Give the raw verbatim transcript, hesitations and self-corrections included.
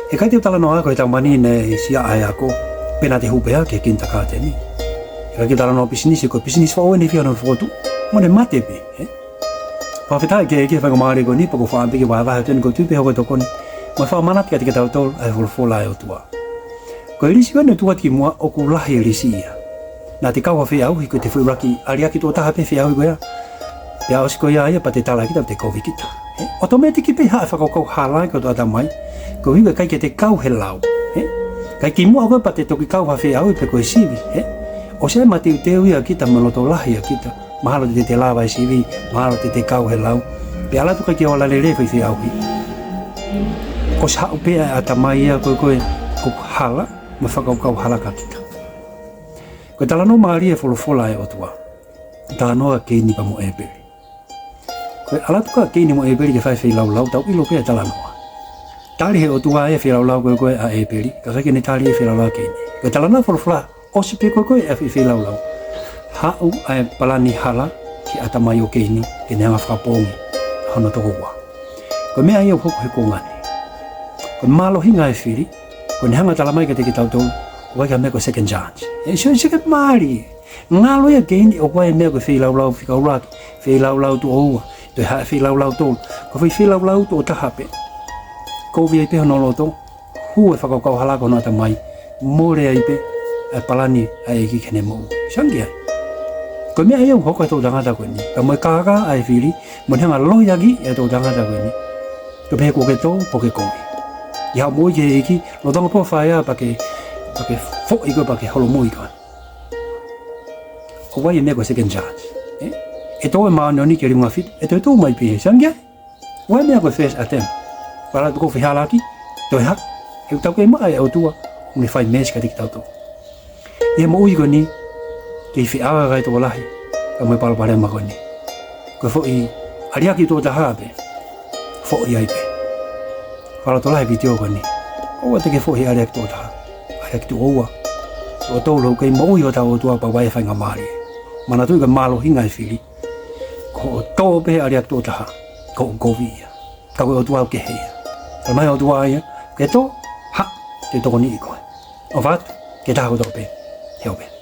ʻIkai te u talanoa ko e tau mani ne sia ai ako, pe naʻa te hupe ʻa e kindergarten. ʻIkai ke talanoa pisinisi, ko e pisinisi foʻou eni fia no fotu, mo ne mate pē, ē? Fakafetaʻi ki he ʻEiki he faingamālie ko eni, pea ʻoku ou fakaʻamu pē ke vahevahe atu eni ko e tui pē hoku tokoni, mo e fakamanatu kiate kitautolu ʻa e folofola ʻa e ʻOtua. Ko e lisi ko eni ʻoku tuʻu atu kimuʻa ʻoku lahi e lisi ia. Naʻa te kau ha feʻauhi ko e te foʻi ʻuluaki ʻaliaki tuʻo taha pē feʻauhi ko ia. Pea ʻosi ko ia ia pea te tala kita te kovi kita. Ē, ʻotomētiki pē haʻu e fakakaukau hala ki hoto ʻatamai. Koeʻuhi ʻikai ke te kau he lau. Ē, kae kimuʻa ko ē pea te toki kau ha feʻauhi pe ko e sivi. Ē, ʻosi ʻa e mateuteu ia kita mo e loto lahi ʻa kita. Mahalo te te lava e sivi, mahalo te te kau he lau. Pea ʻalu atu ʻikai ke ola lelei e foʻi feʻauhi. ʻOsi haʻu pē ʻa e ʻatamai ia ko ē ko e ʻoku hala, mo e fakakaukau hala kia kita. Ko e talanoa mālie e folofola ʻa e ʻOtua. Talanoa Keini pea mo ʻĒpeli. Ko e ʻalu atu ko ē ʻa Keini mo ʻĒpeli ke fai e feilaulau, tau ʻilo pē ʻa e talanoa. Tali ʻe he ʻOtua e feilaulau ko ē ko ē ʻa ʻĒpeli, ka ʻikai ke ne tali e feilaulau ʻa Keini. Ko e talanoa folofola, ʻosi pē ko ē ko ē ʻa e feilaulau. Haʻu ʻa e palani hala ki he ʻatamai ʻo Keini, ke ne hanga fakapoongi hono tokoua. Ko e meʻa ia ʻoku hoko he kuonga ni. Ko e mālohinga e fili, ko ʻene hanga talamai kiate kitautolu, ʻoku ʻikai ha meʻa ko e second chance. ʻE sio, sio ki he mālie. Ngalo ia ʻa Keini ʻoku ʻi ai e meʻa ko e feilaulau fika ʻuluaki, feilaulau tuʻo ua, toe haʻu e feilaulau tolu, ko e foʻi feilaulau tuʻo taha pē. Kovi ai pē hono loto, hū e fakakaukau hala ki hono ʻatamai, mole ai pē ʻa e palani ʻa e ʻEiki ki heʻene moʻui. Sio ange ki ai. Ko e meʻa ia ʻoku hoko he toʻutangata ko eni. Pea mo e kākā ʻa e fili, mo ʻene hanga lohiakiʻi e toʻutangata ko eni. Ko e pehē kuo ke tō, kuo ke kovi. ʻI haʻo moʻui ki he ʻEiki, lolotonga pō fai ā pea ke, pea ke foʻi koe, pea ke holomui koe. ʻOku ʻi ai e meʻa ko e second chance. Ē? ʻE tō e māʻoniʻoni ki he liunga fitu, ʻe toe tō mai pē, sio ange ki ai. ʻOku ʻi ai e meʻa ko e first attempt. Pea ʻalu atu ko e fehālaaki, toe haʻu, he ʻoku tau kei maʻu ʻa e ʻOtua, ʻoku ne fai meesi kiate kitautolu. ʻI he moʻui ko eni, kei feʻauhi e tokolahi, pea mo e palopalema ko eni. Ko e foʻi ʻaliaki tuʻo taha pē, foʻi ai pē. Fakalotolahi e vitiō ko eni. ʻOua te ke foʻi he ʻaliaki tuʻo taha, ʻaliaki tuʻo ua, tuʻo tolu, ʻoku kei moʻui hotau ʻOtua pea ʻoku ʻi ai e faingamālie. Manatuʻi ko e mālohinga e fili. Ko hoʻo tō pē he ʻaliaki tuʻo taha, ko hoʻo kovi ia. Ka ko e ʻOtua ʻoku kehe ia. Talamai ʻe he ʻOtua ia, ke tō, haʻu, te u tokoniʻi koe. ʻOfa atu ki he taha kotoa pē, he ope.